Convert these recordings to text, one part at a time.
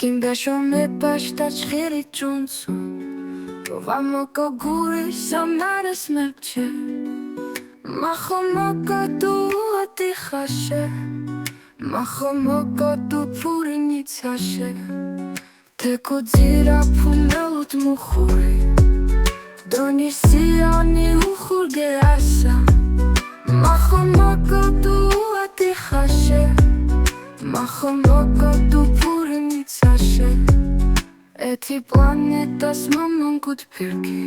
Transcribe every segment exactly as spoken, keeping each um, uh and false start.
გინდა შომე პაშ დაჩხირი ჭუნცუ, ვამოკო გური სამარეს მებჩე. მახო მოკო დუა დიხაშე, მახო მოკო დუ ფური ნიცაშე. თეკუ ძირა ფუმელუდ მუხური, დონი სიონი უხურგე ასა. მახო მოკო დუა დიხაშე, მახო მოკო დუ ფური ნიცაშე. ეთი პლანეტას მამონგუთ ფირკი,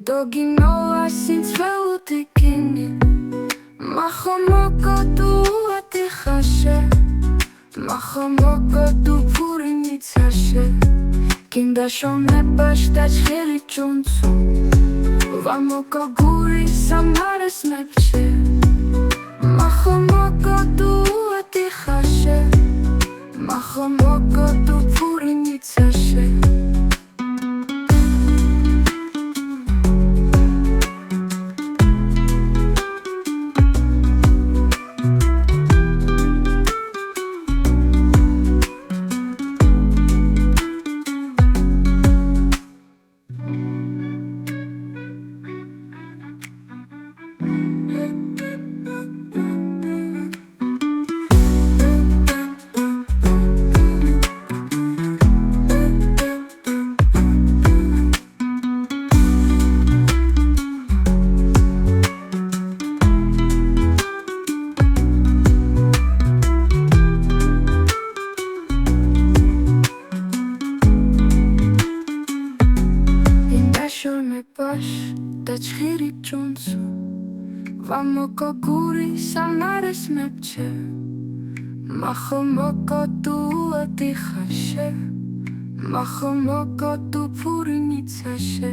დოგინოა სინც ველუდი კინი. მახო მოკო დუა დიხაშე, მახო მოკო დუ ფური ნიცაშე. გინდა შომე პაშ დაჩხირი ჭუნცუ, ვამოკო გური სამარეს მებჩე. მახო მოკო დუა დიხაშე, მახო მოკო დუ ფური ნიცაშე. გინდა შომე პაშ დაჩხირი ჭუნცუ, ვამოკო გური სამარეს მებჩე. მახო მოკო დუა დიხაშე, მახო მოკო დუ ფური ნიცაშე.